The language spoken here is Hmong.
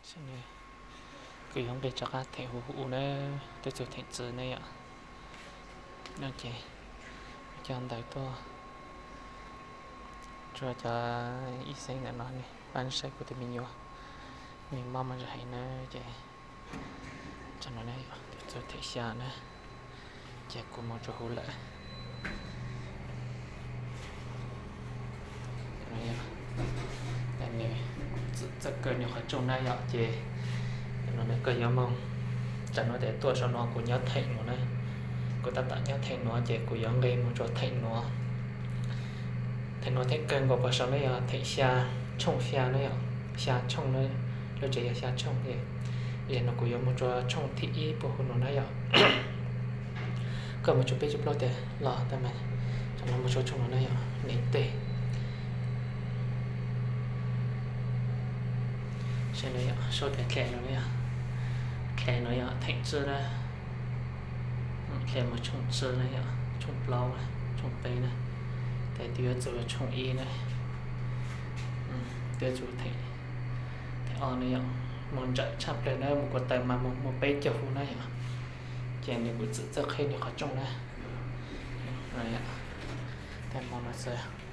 Ces kuv yuav nqis rov qab theem huv huv na, twb txug theem txwv na yom. No ces coj ntawv tuaj rua cov ib xeeb ntawm no ne, pab saib kuv tus me nyuam, nws mob mob ntsa heev na. Ces tsam no ne yom, twb txug theem xya na, ces kuv moog rua huv lawm. Nws txawj kaw nws qhov rooj na yom, ces no koj yuav moog, tsam no tes tuaj sau no kuv nyob theem nuav na, kuv tab tom nyob theem nuav ces kuv yuav nqis moog rua theem nuav. Theem nuav theem kawg nkaus puag saum na yog theem xya, tshooj xya na yom, xya tshooj na, lub tsev yog xya tshooj. Yog no kuv yuav moog rua tshooj thib ib puag huv nuav na yom. Koj moog tsua peb tsua plaub tiag los tag mas, tsam no moog rua tshooj nuav na yom, neeg teg. Saib no yom, sau tes dlhe no na yom, dlhe no yog theem tswb na, dlhe moog tshooj tswb na yom, tshooj plaub, tshooj peb na, tes twb yuav txug tshooj ib na, twb yuav txug theem ob na yom, moog ntsawm tshaj plawg na, moog kuas taws mas moog muaj peb caug huv na yom, ces nws kuj txwm txawj qheb nws qhov rooj na. Tes moog no xwb.